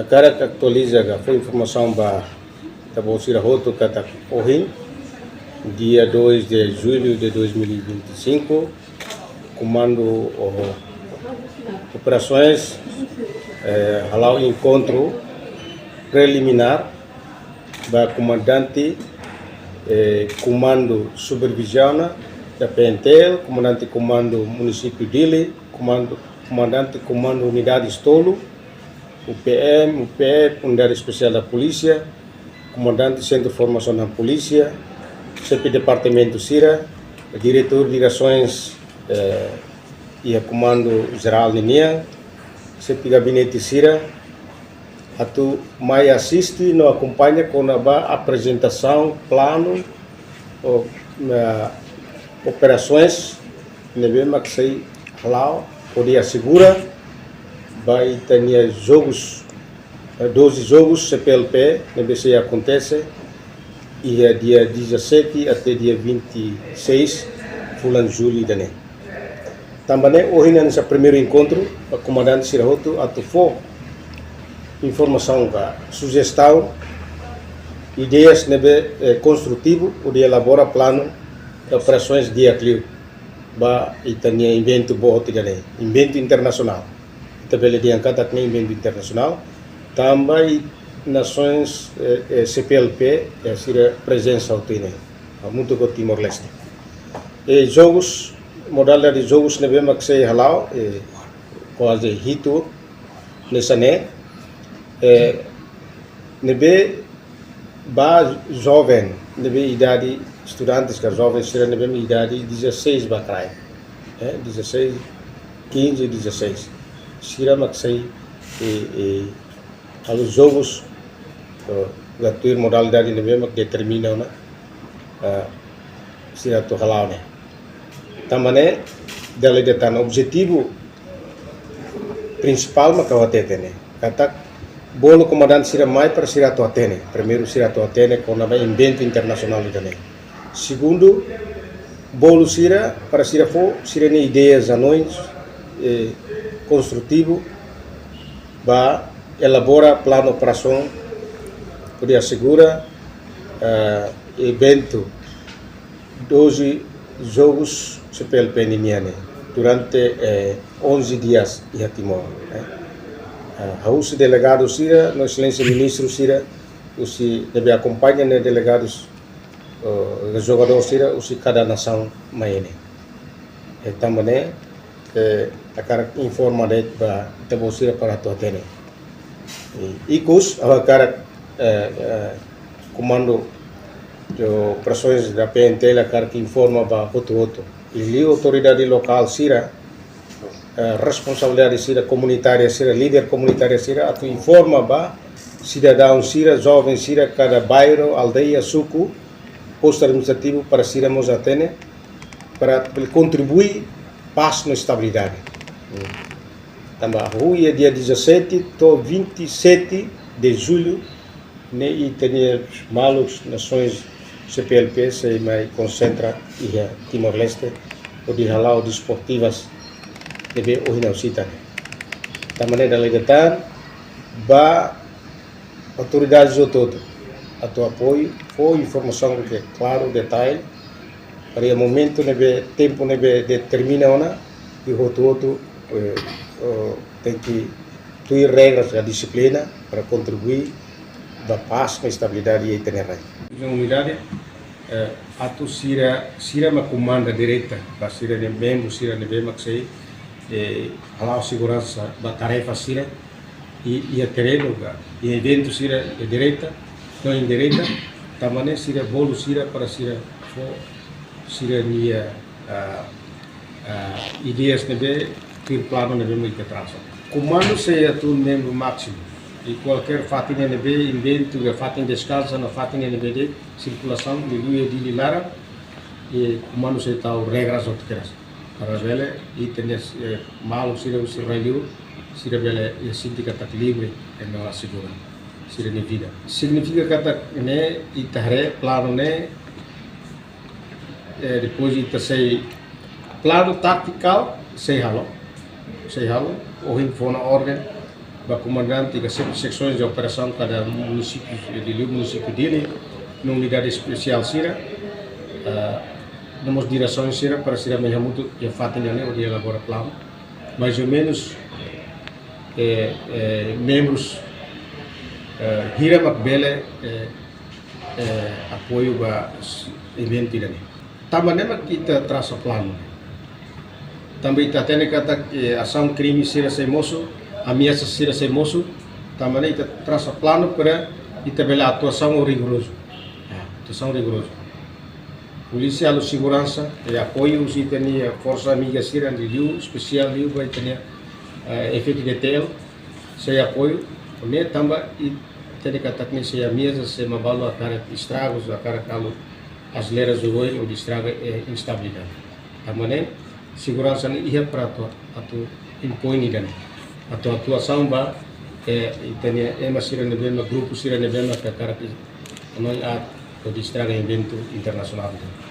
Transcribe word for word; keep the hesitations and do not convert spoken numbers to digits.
Hakarak atualiza ka fó informasaun ba ita-boot sira hotu katak ohin, dia dois de julho de dois mil e vinte e cinco, Komandu, oh, Operasoens, eh, hala'o enkontru preliminár ba komandante, eh, Komandu Superviziona da P N T L, Komandante Komandu Munisípiu Dili, Komandu, Komandante Komandu Unidades tolu, U P M, U P F, Unidade Espesiál da Polísia, Komandante Sentru Formasaun Polísia, xefe departamentu sira, diretór diresoens, eh, iha Komandu Jerál ninian, xefe gabinete sira, atu mai asiste no akompaña kona-ba aprezentasaun planu, o, na, operasoens ne'ebé mak sei hala'o hodi asegura ba ita-nia jogus, eh, doze jogus C P L P ne'ebé sei akontese iha dia dezassete até dia vinte e seis fulan Jullu ida-ne'e. Tanba ne'e ohin hanesan primeiru enkontru ba komandante sira hotu atu fó informasaun ka sujestaun, ideias ne'ebé, eh, konstrutivu hodi elabora planu de operasoens di'ak liu ba ita-nia eventu boot ida-ne'e, eventu internasionál. Ita bele dehan katak ne'e eventu internasionál, tanba iha nasoens, eh, eh, C P L P, eh, sira prezensa hotu iha ne'e, hamutuk ho Timor-Leste. I jogus, modalidade jogus ne'ebé mak sei hala'o, eh, kuaze hitu hanesan ne'e, eh, ne'ebé ba joven ne'ebé idade, estudantes ka joven sira ne'ebé idade dezasseis ba kraik. Eh, dezasseis, quinze, dezasseis. Sira mak sei, eh, eh, halo jogus, eh, ka tuir modalidade ne'ebé mak determina ona, eh, sira atu hala'o ne'e. Tanba ne'e, dala ida tan objetivu prinsipál mak ha'u hatete ne'e. Katak bolu komandante sira mai para sira atu hatene. Primeiru sira atu hatene kona-ba eventu internasionál ida-ne'e. Segundu, bolu sira para sira fó sira-nia ideias, hanoin, eh, konstrutivu ba elabora planu operasaun hodi asegura, eh, eventu doze jogus C P L P ninian ne'e durante, eh, onze dias iha Timor, eh. Ah, ha'u husi delegadu sira, no exelénsia ministru sira, husi ne'ebé akompaña ne'e delegadu, eh, jogadór sira, husi kada nasaun mai ne'e. Eh, tanba ne'e, eh, hakarak informa de'it ba ita-boot sira para atu hatene. I, ikus, ha'u hakarak, eh, eh, komandu de operasoens da P N T L hakarak informa ba hotu-hotu. Liuliu autoridade lokál sira, eh, responsabilidade sira komunitária sira, líder komunitária sira, atu informa ba sidadaun sira, joven sira, kada bairru, aldeia, suku, postu administrativu para sira mós hatene, para kontribui pás no estabilidade. Tanba hahú iha dia dezassete to'o vinte e sete de julho, ne'e ita-nia maluk nasoens C P L P sei mai konsentra iha Timor-Leste, hodi hala'o desportivas ne'ebé ohin ha'u sita ne'e. Tanba ne'e dala ida tan ba autoridades hotu-hotu atu apoiu, fó informasaun ke klaru, detalle, para iha momentu ne'ebé, tempu ne'ebé determina ona, i hotu-hotu, eh, eh, tenke tuir regras ka dixiplina para kontribui ba pás no estabilidade iha ita-nia rai. Unidade, eh, atu sira, sira mak komanda direta ba sira-nia membru sira ne'ebé mak sei, eh, hala'o seguransa ba tarefa sira, i, iha terrenu ka, iha eventu sira, eh, direta no indireta, tanba ne'e sira bolu sira para sira fó sira-nia, ah, ah, ideias ne'ebé tuir planu ne'ebé mak ita trasa. Komandu sei atu membru másimu. I kualkér fatin ne'ebé eventu ka fatin deskansa no fatin ne'ebé de'it sirkulasaun, liuliu iha Dili laran, i komandu sei tau regras hotu kedas. Para bele, ita-nia, eh, maluk sira husi rai-liur, sira bele, eh, sente katak livre, eh, no asegura sira-nia vida. Signifika katak ne'e ita haree planu ne'e, eh, depois ita sei planu tátikál, sei halo, sei halo, ohin fó ona orden, ba komandante ka xefe seksaun de operasaun kada munisípiu, eh, de liu munisípiu Dili, no unidade espesiál sira, ah, no mós diresaun sira para sira mehi hamutuk iha fatin ne'e hodi elabora planu. Mais ou menus, eh, eh, membrus, eh, hira mak bele, eh, eh, apoiu ba s-, eventu ida-ne'e. Tanba ne'e mak ita trasa planu. Tanba ita hatene katak, eh, asaun krime sira sei mosu, ameasa sira sei mosu, tanba ne'e ita trasa planu para ita bele atuasaun rigorozu. Ya, atuasaun rigorozu. Polísia halo seguransa, eh, apoiu husi ita-nia forsa amiga sira de liu, espesiál liu ba ita-nia, eh, F F D T L, sei apoiu, ne'e tanba ita hatene katak ne'e sei ameasa, sei ema balu hakarak estragus, hakarak halo aselera zoroi hodi estraga, eh, instabilidade. Tanba ne'e seguransa ne'e iha para atu, atu impoin ida-ne'e. Atu atuasaun ba, eh, ita-nia ema sira ne'ebé mak, grupu sira ne'ebé mak hakarak, no, atu estraga eventu internasionál ida-ne'e.